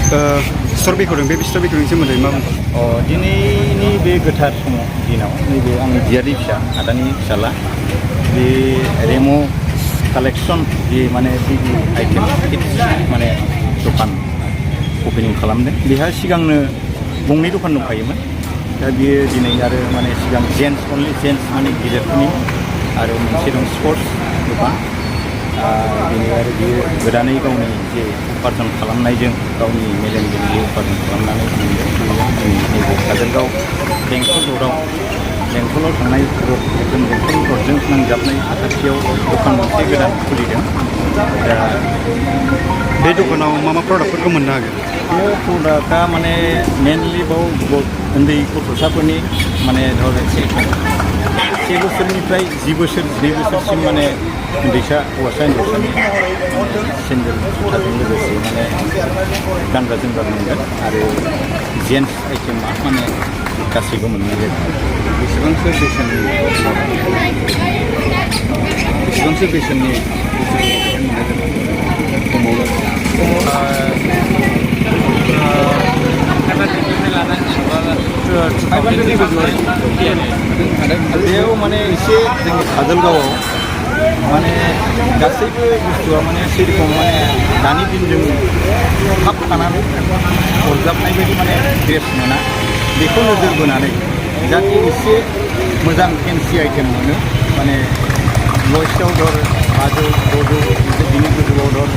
Store बेखेवदों बे store बेखेवनायनि सोमोन्दै मा बुंगोन? दिनैनि बे गोथार दिनाव नैबे आंनि बियादै फिसा आदानि फिसाला बे रेम' कालेक्सन जि माने बिदि आइटेम माने दखान अपेनिं खालामदों। बेहा सिगांनो गंनै दखान दंखायोमोन। दा बियो दिनै आरो माने सिगां जेन्ट्स अनलि जेन्ट्स माने गिदिरफोरनि आरो मोनसे दं स्पर्ट्स दखान। दिनै आरो बियो गोदानै गावनि जे उपार्जन खालामनायजों गावनि मेलेमजों जे उपार्जन खालामनानै मोनदों जोंनि नैबे काजलगाव बेंटलाव थांनाय रड एकदम बेंटल रडजों नांजाबनाय साखाथियाव दखान मोनसे गोदान खुलिदों। दा बे दखानाव मा मा प्रडाक्टफोरखौ मोननो हागोन? बे प्रडाक्टआ माने मेनलि बाव उन्दै गथ'साफोरनि माने से बोसोरनिफ्राय 10 बोसोर 12 बोसोरसिम माने उन्दैसा हौवासा हिन्जावसानि सेन्देल जुथाजों लोगोसे माने गानग्रा जोमग्रा मोनगोन आरो जेन्ट्स आइटेमा माने गासैबो मोननाय जागोन। बेसेबांसो बेसेननि बेयाव माने एसे जोंनि काजलगावआव माने गासैबो बुस्थुआ माने सेरखम माने दानि दिनजों थाब थानानै सरजाबनाय बायदि माने ड्रेस मोना। बेखौ नोजोर बोनानै जाहाथे एसे मोजां फेन्सि आइटेम मोनो माने लयसेआव धर 500 600 बिनि गोजौआव धर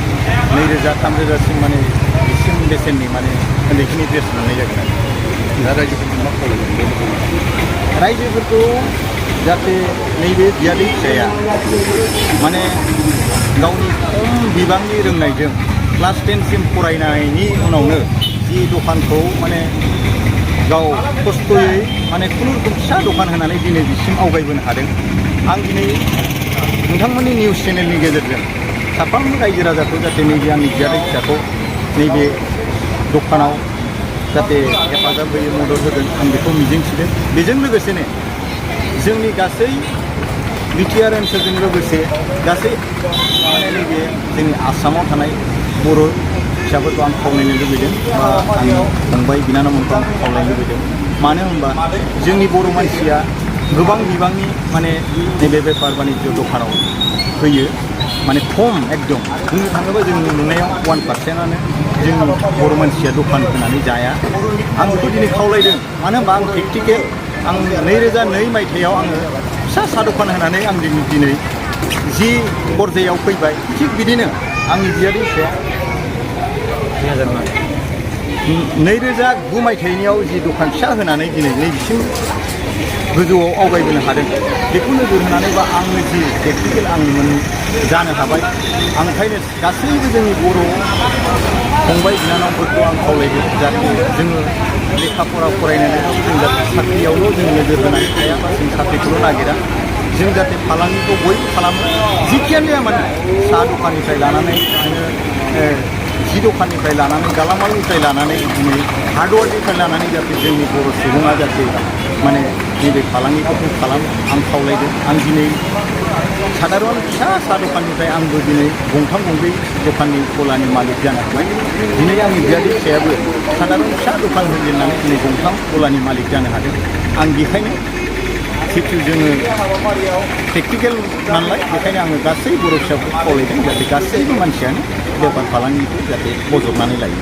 2000 3000सिम माने बिसिम बेसेननि माने उन्दैफोरनि ड्रेस मोननाय जागोन आरो। दा रायजोफोरखौ मा खालामगोन? रायजोफोरखौ जाहाथे नैबे बियादै फिसाया माने गावनि खम बिबांनि रोंनायजों क्लास 10सिम फरायनायनि उनावनो जि दखानखौ माने गाव खस्थ'यै माने खुनुरुखुम फिसा दखान होनानै दिनै बिसिम आवगायबोनो हादों। आं दिनै नोंथांमोननि निउस चेनेलनि गेजेरजों साफ्रोमबो रायजो राजाखौ जाहाथे नैबे आंनि बियादै फिसाखौ नैबे दखानाव जाहाथे हेफाजाब होयो, मदद होगोन आं बेखौ मिजिंथिदों। बेजों लोगोसेनो जोंनि गासै बिटिआर ओनसोलजों लोगोसे गासै माने नैबे जोंनि आसामाव थानाय बर' फिसाफोरखौ आं खावलायनो लुबैदों बा आंनि फंबाय बिनानावमोनखौ आं खावलायनो लुबैदों। मानो होनबा जोंनि बर' मानसिया गोबां बिबांनि माने नैबे बेफार बानिज्य दखानाव होयो माने खम एकदम बुंनो थाङोबा जोंनि नुनायाव 1%आनो जोंनि बर' मानसिया दखान होनानै जाया। आं बेखौ दिनै खावलायदों। मानो होनबा आं प्रेक्टिकेल आं 2002 मायथाइयाव आङो फिसा साहा दखान होनानै आं दिनै जि पर्यायाव फैबाय। थिग बिदिनो आंनि बियादै फिसाया 2009 मायथाइनियाव जि दखान फिसा होनानै दिनै नैबिसिम गोजौआव आवगायबोनो हादों। बेखौ नोजोर होनानै बा आङो जि प्रेक्टिकेल आं जानो हाबाय। आं ओंखायनो गासैबो जोंनि बर' फंबाय बिनानावफोरखौ आं खावलायदों जाहाथे जोङो लेखा फरा फरायनानै जों जाहाथे साख्रियावल' जों नोजोर होनानै थाया बा जों साख्रिखौल' नागिरा। जों जाहाथे फालांगिखौ बयबो खालामो। जिखियानो जाया मानो साहा दखाननिफ्राय लानानै नोङो जि दखाननिफ्राय लानानै गालामालनिफ्राय लानानै दिनै हार्डवेरनिफ्राय लानानै जाहाथे जोंनि बर' सुबुङा जाहाथे माने नैबे फालांगिफोरखौ खालामो आं खावलायदों। आं दिनै साधारन फिसा साहा दखाननिफ्राय आंबो दिनै गंथाम गंब्रै दखाननि गलानि मालिक जानो हाबाय। दिनै आंनि बियादै फिसायाबो साधारन फिसा दखान होजेननानै दिनै गंथाम गलानि मालिक जानो हादों। आं बेखायनो जितु जोङो प्रेक्टिकेल नालाय बेखायनो आङो गासै बर' फिसाफोरखौ खावलायदों जाहाथे गासैबो मानसियानो बेफार फालांगिखौ जाहाथे बजबनानै लायो।